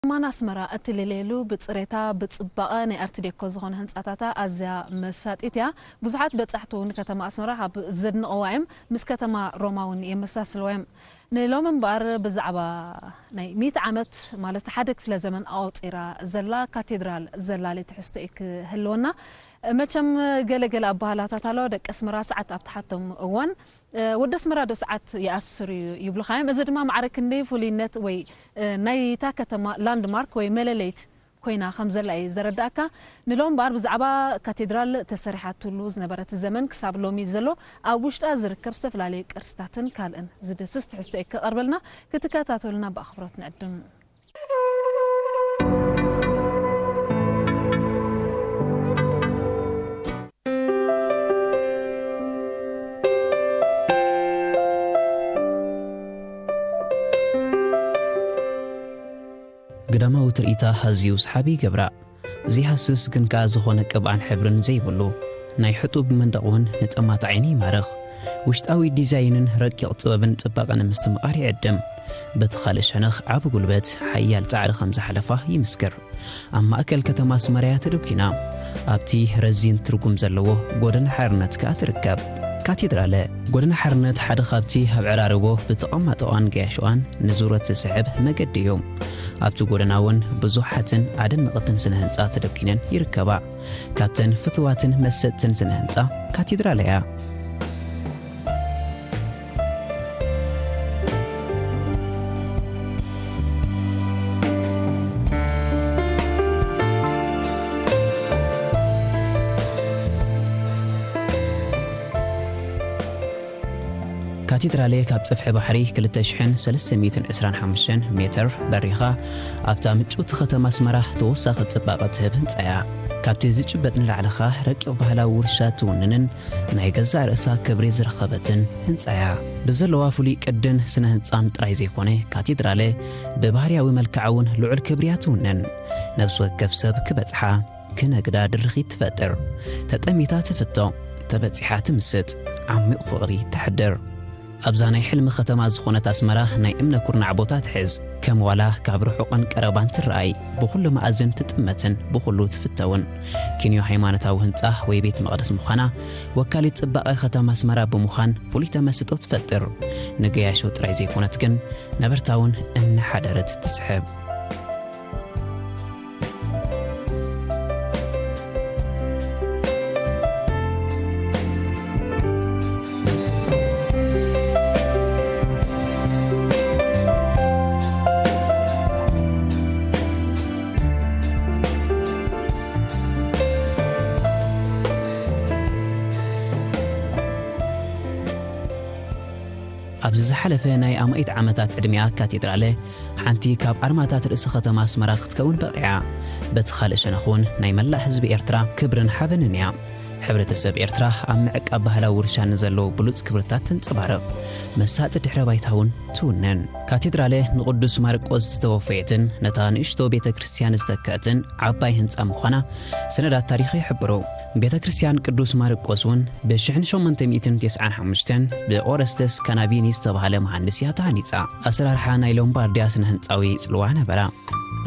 ከተማና ኣስመራ እትልለየሉ ብጽሬታ፣ ብጽባቐ ናይ ኣርት ዴኮ ዝኾነ ህንጻታታ ኣዝያ መሳጢት እያ። ብዙሓት በጻሕቲ እውን ከተማ ኣስመራ ካብ ዘድንቐዋ እዮም። ምስ ከተማ ሮማ እውን የመሳስልዋ እዮም። ንሎሚ እምበኣር ብዛዕባ ናይ ሚእቲ ዓመት ማለት ሓደ ክፍለ ዘመን ኣቑጺራ ዘላ ካቴድራል ዘላሊ ትሕዝቶ እዩ ክህልወና። መቸም ገለ ገለ ኣባህላታት ኣለዋ። ደቂ ኣስመራ ሰዓት ኣብ ትሓቶም እዋን፣ እ፣ ወዲ ኣስመራ ዶ ሰዓት ይኣስር እዩ ይብሉኻ እዮም። እዚ ድማ ማዕረ ክንደይ ፍሉይነት ወይ፣ እ፣ ናይታ ከተማ ላንድማርክ ወይ መለለይት ኮይና ከም ዘላ እዩ ዘረዳእካ። ንሎም እምበኣር ብዛዕባ ካቴድራል ተሰሪሓትሉ ዝነበረት ዘመን ክሳብ ሎሚ ዘሎ ኣብ ውሽጣ ዝርከብ ዝተፈላለዩ ቅርስታትን ካልእን ዝድስስ ትሕዝቶ እዩ ክቐርበልና። ክትከታተሉና ብኣኽብሮት ንዕድም። ግዳማዊ ትርኢታ ኣዝዩ ሰሓቢ ይገብራ። ዘይሃስስ ግን ከኣ ዝኾነ ቅብኣን ሕብርን ዘይብሉ ናይ ሕጡብ መንደቕ እውን ንጠማት ዓይኒ ይማርኽ። ውሽጣዊ ዲዛይንን ረቂቕ ጥበብን ጽባቐ ንምስትምቓር ይዕድም። በቲ ካልእ ሸነኽ ዓቢ ጉልበት፣ ሓያል ጻዕሪ ከም ዝሓለፋ ይምስክር። ኣብ ማእከል ከተማ ኣስመራ እያ ተደኲና። ኣብቲ ረዚን ትርጉም ዘለዎ ጎደና ሓርነት ከኣ ትርከብ። ካቴድራለ ጎደና ሓርነት ሓደ ካብቲ ኣብ ዕራርቦ ብተቐማጦኣን ገያሾኣን ንዙረት ዝስሕብ መገዲ እዩ። ኣብቲ ጎደና እውን ብዙሓትን ኣደነቕትን ስነ ህንጻ ተደኲነን ይርከባ። ካብተን ፍቱዋትን መሰጥትን ስነ ህንጻ ካቴድራል እያ። ካቴድራሌ ካብ ጽፍሒ ባሕሪ ክልተ ሽሕን ሰለስተ ሚእትን ዕስራን ሓሙሽተን ሜትር በሪኻ ኣብታ ምጭውቲ ከተማ ኣስመራ ተወሳኺ ጽባቐ ትህብ ህንጻ እያ። ካብቲ ዝጭበጥ ንላዕሊ ኸኣ ረቂቕ ባህላዊ ውርሻ ትውንንን ናይ ገዛእ ርእሳ ክብሪ ዝረኸበትን ህንጻ እያ። ብዘለዋ ፍሉይ ቅድን ስነ ህንጻን ጥራይ ዘይኮነ፣ ካቴድራለ ብባህርያዊ መልክዓ እውን ልዑል ክብሪ እያ ትውንን። ነፍሲ ወከፍ ሰብ ክበጽሓ፣ ክነግዳ ድርኺት ትፈጥር። ተጠሚታ ትፍቶ፣ ተበጺሓ ትምስጥ፣ ዓሚቕ ፍቕሪ ተሕድር። ኣብዛ ናይ ሕልሚ ከተማ ዝኾነት ኣስመራ ናይ እምነ ኩርናዕ ቦታ ትሕዝ። ከም ዋላ ካብ ርሑቕን ቀረባን ትረኣይ፣ ብኹሉ መኣዝን ትጥመትን ብኹሉ ትፍተውን። ኪንዮ ሃይማኖታዊ ህንጻ ወይ ቤት መቕደስ ምዃና፣ ወካሊት ጽባቐ ከተማ ኣስመራ ብምዃን ፍሉይ ተመስጦ ትፈጥር። ንገያሾ ጥራይ ዘይኮነት ግን፣ ነበርታ እውን እናሓደረት ትስሕብ። ኣብዚ ዝሓለፈ ናይ ኣማኢት ዓመታት ዕድሜኣ ካቴድራለ ሓንቲ ካብ ኣርማታት ርእሲ ከተማ ኣስመራ ክትከውን በቒዓ። በቲ ካልእ ሸነኽ እውን ናይ መላእ ህዝቢ ኤርትራ ክብርን ሓበንን እያ። ሕብረተሰብ ኤርትራ ኣብ ምዕቃብ ባህላዊ ውርሻ ንዘለዎ ብሉጽ ክብርታት ተንጸባርቕ። መሳጢ ድሕረ ባይታ እውን ትውንን። ካቴድራለ ንቅዱስ ማርቆስ ዝተወፈየትን ነታ ንእሽቶ ቤተ ክርስቲያን ዝተክአትን ዓባይ ህንጻ ምዃና ሰነዳት ታሪኽ ይሕብሩ። ቤተ ክርስቲያን ቅዱስ ማርቆስ እውን ብ ሽሕን ሸሞንተ ሚእትን ተስዓን ሓሙሽተን ብኦረስተስ ካናቪኒ ዝተባህለ መሃንድስ እያ ተሃኒጻ። ኣሰራርሓ ናይ ሎምባርድያ ስነ ህንጻዊ ጽልዋ ነበራ።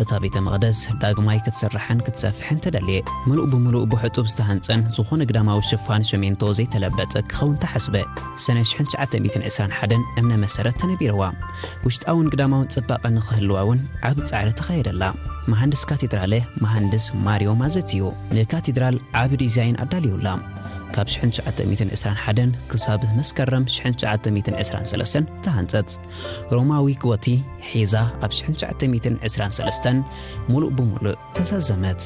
እታ ቤተ መቕደስ ዳግማይ ክትስራሕን ክትሰፍሕን ተደልየ። ምሉእ ብምሉእ ብሕጡብ ዝተሃንጸን ዝኾነ ግዳማዊ ሽፋን ሸሜንቶ ዘይተለበጠ ክኸውን ተሓስበ። ሰነ ሽሕን ትሽዓተ ሚእትን ዕስራን ሓደን እምነ መሰረት ተነቢርዋ። ውሽጣውን ግዳማውን ጽባቐ ንኽህልዋ እውን ዓቢ ጻዕሪ ተኻየደላ። መሃንድስ ካቴድራለ መሃንድስ ማሪዮ ማዘት እዩ ንካቴድራል ዓቢ ዲዛይን ኣዳልዩላ። ካብ ሽሕን ትሽዓተ ሚእትን ዕስራን ሓደን ክሳብ መስከረም ሽሕን ትሽዓተ ሚእትን ዕስራን ሰለስተን ተሃንጸት። ሮማዊ ጎቲ ሒዛ ኣብ ሽሕን ትሽዓተ ሚእትን ዕስራን ሰለስተን ሙሉእ ብሙሉእ ተዛዘመት።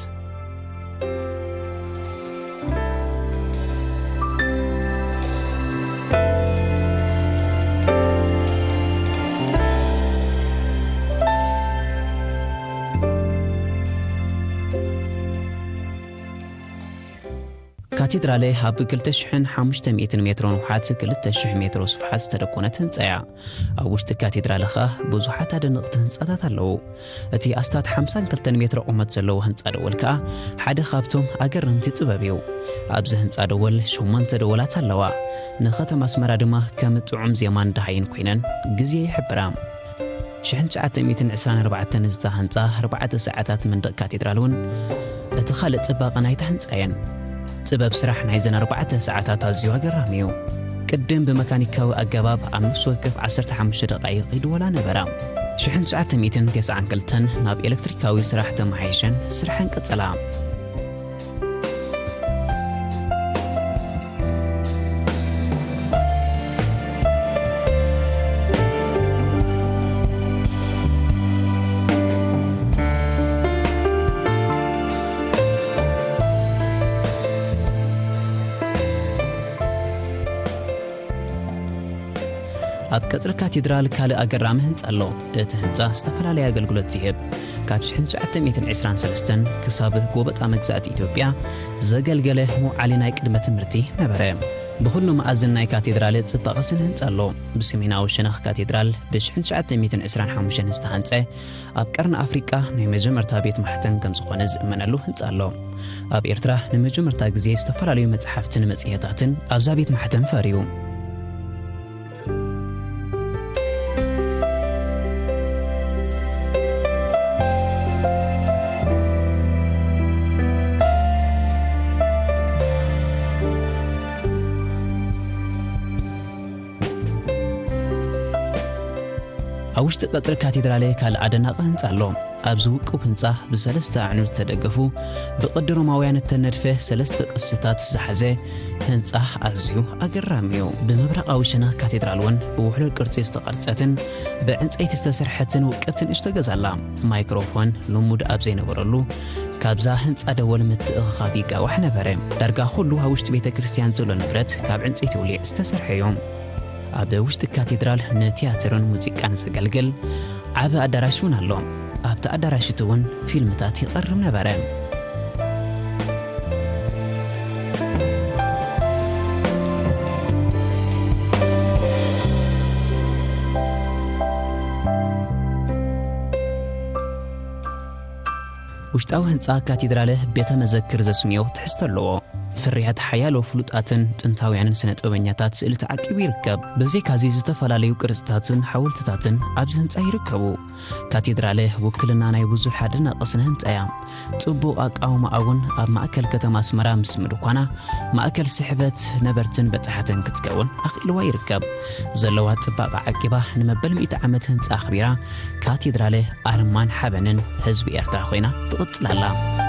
ካቴድራለ ኣብ ክልተ ሽሕን ሓሙሽተ ሚእትን ሜትሮ ንውሓት ክልተ ሽሕ ሜትሮ ስፍሓት ዝተደኮነት ህንጻ እያ። ኣብ ውሽጢ ካቴድራለ ኸኣ ብዙሓት ኣደነቕቲ ህንጻታት ኣለዉ። እቲ ኣስታት ሓምሳን ክልተን ሜትሮ ቁመት ዘለዎ ህንጻ ደወል ከኣ ሓደ ካብቶም ኣገረምቲ ጥበብ እዩ። ኣብዚ ህንጻ ደወል ሸሞንተ ደወላት ኣለዋ። ንከተማ ኣስመራ ድማ ከም ጥዑም ዜማን ደሃይን ኮይነን ግዜ ይሕብራ። ሽሕን ትሽዓተ ሚእትን ዕስራን ኣርባዕተን ዝተሃንጻ ኣርባዕተ ሰዓታት መንደቕ ካቴድራል እውን እቲ ካልእ ጽባቐ ናይታ ህንጻ እየን። ጥበብ ስራሕ ናይዘን ኣርባዕተ ሰዓታት ኣዝዩ ኣገራሚ እዩ። ቅድም ብመካኒካዊ ኣገባብ ኣብ ነፍሲ ወከፍ ዓሰርተ ሓሙሽተ ደቓይቕ ይድወላ ነበራ። ሽሕን ትሽዓተ ሚእትን ተስዓን ክልተን ናብ ኤሌክትሪካዊ ስራሕ ተመሓይሸን ስርሐን ቀጸላ። ኣብ ቀጽሪ ካቴድራል ካልእ ኣገራሚ ህንጻ ኣሎ። እቲ ህንጻ ዝተፈላለየ ኣገልግሎት ይህብ። ካብ ሽሕን ትሽዓተ ሚእትን ዕስራን ሰለስተን ክሳብ ጎበጣ መግዛእቲ ኢትዮጵያ ዘገልገለ መውዓሊ ናይ ቅድመ ትምህርቲ ነበረ። ብኹሉ መኣዝን ናይ ካቴድራል ጽባቐ ስነ ህንጻ ኣሎ። ብሰሜናዊ ሸነኽ ካቴድራል ብሽሕን ትሽዓተ ሚእትን ዕስራን ሓሙሽተን ዝተሃንጸ፣ ኣብ ቀርኒ ኣፍሪቃ ናይ መጀመርታ ቤት ማሕተም ከም ዝኾነ ዝእመነሉ ህንጻ ኣሎ። ኣብ ኤርትራ ንመጀመርታ ግዜ ዝተፈላለዩ መጽሓፍትን መጽሔታትን ኣብዛ ቤት ማሕተም ፈርዩ። ኣብ ውሽጢ ቀጽሪ ካቴድራል ካልእ ኣደናቒ ህንጻ ኣሎ። ኣብዚ ውቁብ ህንጻ ብሰለስተ ኣዕኑድ ዝተደገፉ፣ ብቅዲ ሮማውያን እተነድፈ ሰለስተ ቅስታት ዝሓዘ ህንጻ ኣዝዩ ኣገራሚ እዩ። ብምብራቓዊ ሸነኽ ካቴድራል እውን ብውሕሉል ቅርጺ ዝተቐርጸትን ብዕንጸይቲ ዝተሰርሐትን ውቅብቲ ንእሽቶ ገዛ ኣላ። ማይክሮፎን ልሙድ ኣብ ዘይነበረሉ፣ ካብዛ ህንጻ ደወል ምትእኽኻብ ይጋዋሕ ነበረ። ዳርጋ ኩሉ ኣብ ውሽጢ ቤተ ክርስቲያን ዘሎ ንብረት ካብ ዕንጸይቲ ውሊዕ ዝተሰርሐ እዩ። ኣብ ውሽጢ ካቴድራል ንቲያትርን ሙዚቃን ዘገልግል ዓቢ ኣዳራሽ እውን ኣሎ። ኣብቲ ኣዳራሽ እቲ እውን ፊልምታት ይቐርብ ነበረ። ውሽጣዊ ህንጻ ካቴድራል ቤተ መዘክር ዘስንዮ ትሕዝቶ ኣለዎ። ፍርያት ሓያሎ ፍሉጣትን ጥንታውያንን ስነ ጥበበኛታት ስእሊ ተዓቂቡ ይርከብ። ብዘይካዚ ዝተፈላለዩ ቅርጽታትን ሓወልትታትን ኣብዚ ህንጻ ይርከቡ። ካቴድራል ውክልና ናይ ብዙሕ ኣደናቂ ስነ ህንጻ እያ። ጽቡቕ ኣቃውማኣ እውን ኣብ ማእከል ከተማ ኣስመራ ምስ ምድኳና ማእከል ስሕበት ነበርትን በጻሕትን ክትከውን ኣኽኢልዋ ይርከብ። ዘለዋ ጽባቐ ዓቂባ ንመበል ሚእቲ ዓመት ህንጻ ኣኽቢራ ካቴድራል ኣርማን ሓበንን ህዝቢ ኤርትራ ኮይና ትቕጽል ኣላ።